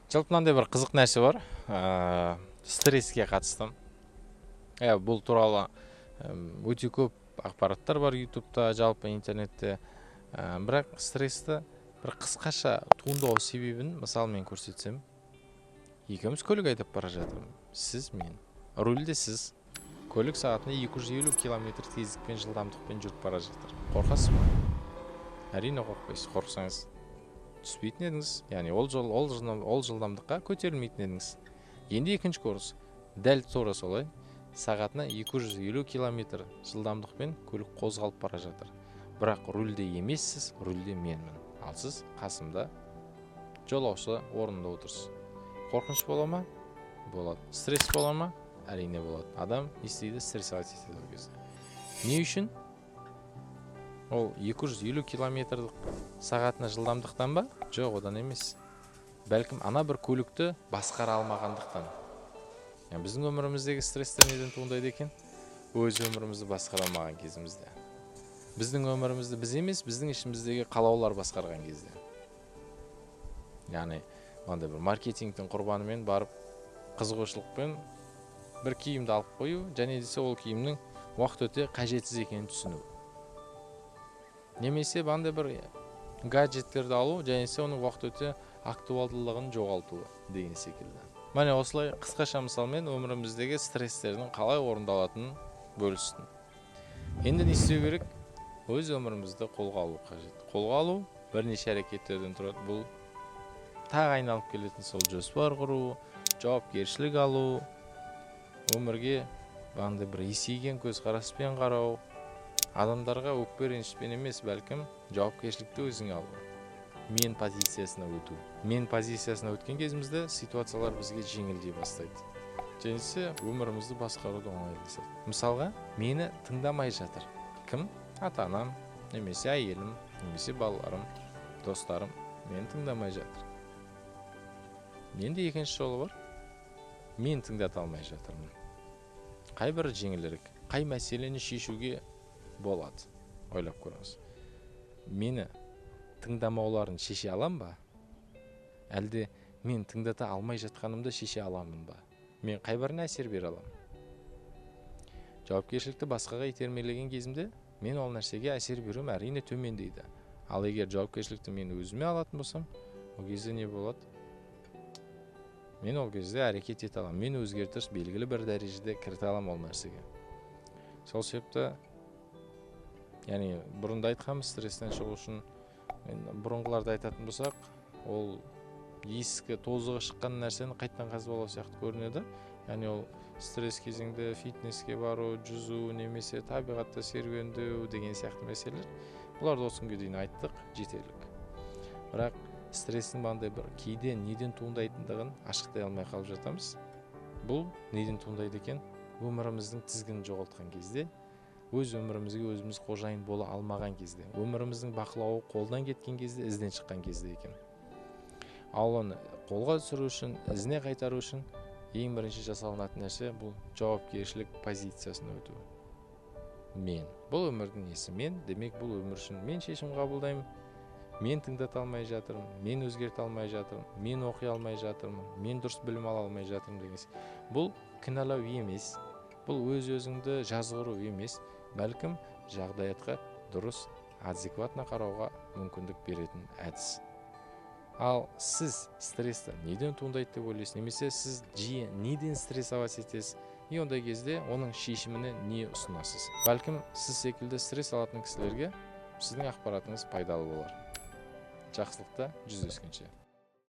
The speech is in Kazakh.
Жалпы мынандай бір қызық нәрсе бар стресске қатысты. Иә, бұл туралы өте көп ақпараттар бар Ютубта, жалпы интернетте. Бірақ стрессті бір қысқаша туындау себебін мысалмен көрсетсем: екеуміз көлік айдап бара жатырмын, сіз, мен, рульде сіз, көлік сағатына 250 километр тездікпен, жылдамдықпен жүріп бара жатыр. Қорқасыз ба? Әрине, қорықпайсыз. Қорықсаңыз, түспейтін едіңіз, яғни ол жол ол жылдамдыққа көтерілмейтін едіңіз. Енді екінші курс: дәл тура солай сағатына 250 километр жылдамдықпен көлік қозғалып бара жатыр, бірақ рульде емессіз, рульде менмін, ал сіз қасымда жолаушы орнында отырсыз. Қорқыныш бола ма? Болады. Стресс бола ма? Әрине, болады. Адам не істейді? Стрессовать етеді ол кезде. Не үшін? Ол 250 километр сағатына жылдамдықтан ба? Жоқ, одан емес, бәлкім, ана бір көлікті басқара алмағандықтан. Яғни біздің өміріміздегі стресстер неден туындайды екен? Өз өмірімізді басқара алмаған кезімізде, біздің өмірімізді біз емес, біздің ішіміздегі қалаулар басқарған кезде, яғни мынандай бір маркетингтің құрбанымен барып, қызығушылықпен бір киімді алып қою және десе ол киімнің уақыт өте қажетсіз екенін түсіну немесе мынандай бір гаджеттерді алу және де оның уақыт өте актуалдылығын жоғалтуы деген секілді. Міне, осылай қысқаша мысалмен өміріміздегі стресстердің қалай орындалатынын бөлістім. Енді не істеу керек? Өз өмірімізді қолға алу қажет. Қолға алу бірнеше әрекеттерден тұрады. Бұл тағы айналып келетін сол жоспар құру, жауапкершілік алу, өмірге андай бір есейген көзқараспен қарау, адамдарға өкпе ренішпен емес, бәлкім, жауапкершілікті өзіңе алу, мен позициясына өту. Мен позициясына өткен кезімізде ситуациялар бізге жеңілдей бастайды және де өмірімізді басқаруды оңайласады. Мысалға, мені тыңдамай жатыр кім? Ата анам немесе әйелім немесе балаларым, достарым мені тыңдамай жатыр. Менде екінші жолы бар: мен тыңдата алмай жатырмын. Қай бірі жеңілірек? Қай мәселені шешуге болады? Ойлап көріңіз: мені тыңдамауларын шеше алам ба, әлде мен тыңдата алмай жатқанымды шеше аламын ба? Мен қай біріне әсер бере аламын? Жауапкершілікті басқаға итермелеген кезімде мен ол нәрсеге әсер беруім, әрине, төмендейді. Ал егер жауапкершілікті мен өзіме алатын болсам, ол кезде не болады? Мен ол кезде әрекет ете аламын, мен өзгертіс белгілі бір дәрежеде кіріте аламын ол нәрсеге. Сол себепті, яғни бұрында айтқанбыз, стресстен шығу үшін, енді бұрынғыларды айтатын болсақ, ол ескі, тозығы шыққан нәрсені қайтадан қазып алу сияқты көрінеді. Яғни ол стресс кезеңде фитнеске бару, жүзу немесе табиғатта серуендеу деген сияқты мәселелер, бұларды осы күнге дейін айттық жетерлік. Бірақ стресстің мынандай бір кейде неден туындайтындығын ашықтай алмай қалып жатамыз. Бұл неден туындайды екен? Өміріміздің тізгінін жоғалтқан кезде, өз өмірімізге өзіміз қожайын бола алмаған кезде, өміріміздің бақылауы қолдан кеткен кезде, ізден шыққан кезде екен. Ал оны қолға түсіру үшін, ізіне қайтару үшін ең бірінші жасалынатын нәрсе — бұл жауапкершілік позициясына өту. Мен бұл өмірдің иесі, мен, демек, бұл өмір үшін мен шешім қабылдаймын. Мен тыңдата алмай жатырмын, мен өзгерте алмай жатырмын, мен оқи алмай жатырмын, мен дұрыс білім ала алмай жатырмын деген. Бұл кінәлау емес, бұл өз өзіңді жазғыру емес, бәлкім, жағдаятқа дұрыс, адекватно қарауға мүмкіндік беретін әдіс. Ал сіз стрессті неден туындайды деп ойлайсыз немесе сіз жиі неден стрессовать етесіз и ондай кезде оның шешіміне не ұсынасыз? Бәлкім, сіз секілді стресс алатын кісілерге сіздің ақпаратыңыз пайдалы болар. Жақсылықта жүздескенше!